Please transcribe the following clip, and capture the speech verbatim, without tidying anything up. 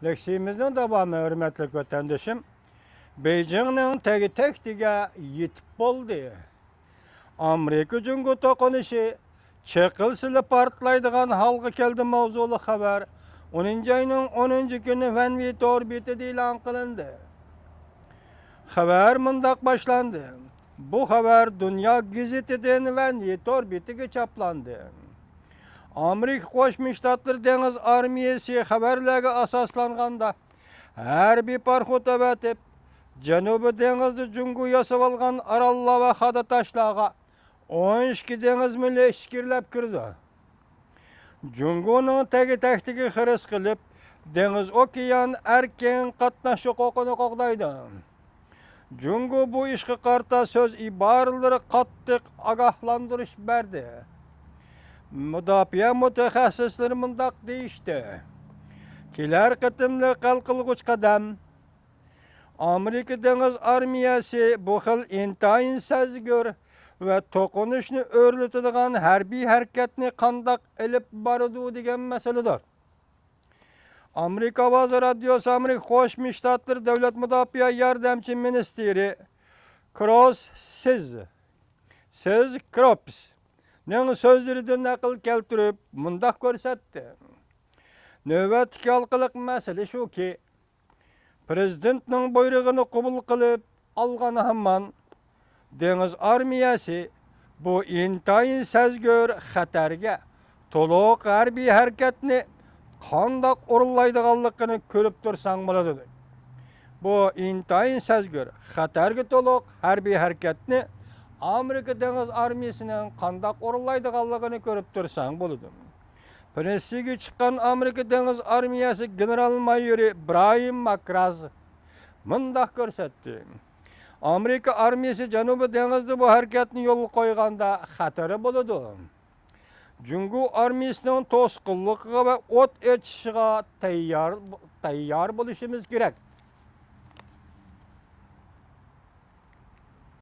لېكسىيىمىزنىڭ داۋامى، ھۆرمەتلىك ۋەتەندىشىم، بېيجىڭنىڭ تەگى-تەكتىگە يېتىپ بولدى. ئامېرىكا جۇڭگو توقۇنۇشى چېقىلسىلا پارتلايدىغان ھالغا كەلدى ماۋزۇلۇق خەۋەر ئونىنچى ئاينىڭ ئونىنچى كۈنى ۋەنۋى تور بېتىدە ئېلان قىلىندى. خەۋەر مۇنداق باشلاندى. بۇ خەۋەر دۇنيا گېزىتىدىن ۋەنۋى تور بېتىگە چاپلاندى. ئامېرىكا قوشما شتاتلىرى دېڭىز ئارمىيەسى خەۋەرلەرگە ئاساسلانغاندا، ھەربىي پاراخوت ئەۋەتىپ، جەنۇبىي دېڭىزدا جۇڭگو ياسىۋالغان ئاراللار ۋە خادا تاشلارغا ئون ئىككى دېڭىز مىلى ئىچكىرىلەپ كىرىدۇ. جۇڭگونىڭ تەگى-تەكتىگە خىرىس قىلىپ، دېڭىز ئوكيان ئەركىن قاتناش ھوقۇقىنى قوغدايدۇ. جۇڭگو بۇ ئىشقا قارىتا سۆز ئىبارىلىرى قاتتىق ئاگاھلاندۇرۇش بەردى. مۇداپىئە مۇتەخەسسىسلىرى مۇنداق دېيىشتى: كېلەر قېتىملىق ھەل قىلغۇچ قەدەم ئامېرىكا دېڭىز ئارمىيەسى بۇ خىل ئىنتايىن سەزگۈر ۋە توقۇنۇشنى ئۆرلىتىدىغان ھەربىي ھەرىكەتنى قانداق ئېلىپ بارىدۇ دېگەن مەسىلىدۇر. ئامېرىكا ئاۋازى رادىيوسى ئامېرىكا قوشما شتاتلىرى دۆلەت مۇداپىئە ياردەمچى مىنىستىرى كروس سىز، سىز كروپس نىڭ سۆزلىرىدىن نەقىل كەلتۈرۈپ مۇنداق كۆرسەتتى: نۆۋەتتىكى ھالقىلىق مەسىلە شۇكى، پىرېزىدېنتنىڭ بۇيرۇقىنى قوبۇل قىلىپ ئالغان ھامان، دېڭىز ئارمىيەسى بۇ ئىنتايىن سەزگۈر خەتەرگە تولۇق ھەربىي ھەرىكەتنى قانداق ئورۇنلايدىغانلىقىنى كۆرۈپ تۇرساڭ بولىدۇ. بۇ ئىنتايىن سەزگۈر خەتەرگە تولۇق ھەربىي ھەرىكەتنى ئامېرىكا دېڭىز ئارمىيەسىنىڭ قانداق ئورۇنلايدىغانلىقىنى كۆرۈپ تۇرساڭ بولىدۇ. پېنسىيەگە چىققان ئامېرىكا دېڭىز ئارمىيەسى گېنېرال مايورى برايان ماكراز مۇنداق كۆرسەتتى: ئامېرىكا ئارمىيەسى جەنۇبىي دېڭىزدا بۇ ھەرىكەتنى يولغا قويغاندا خەتىرى بولىدۇ. جۇڭگو ئارمىيەسىنىڭ توسقۇنلۇقىغا ۋە ئوت ئېچىشىغا تەييار، تەييار بولۇشىمىز كېرەك.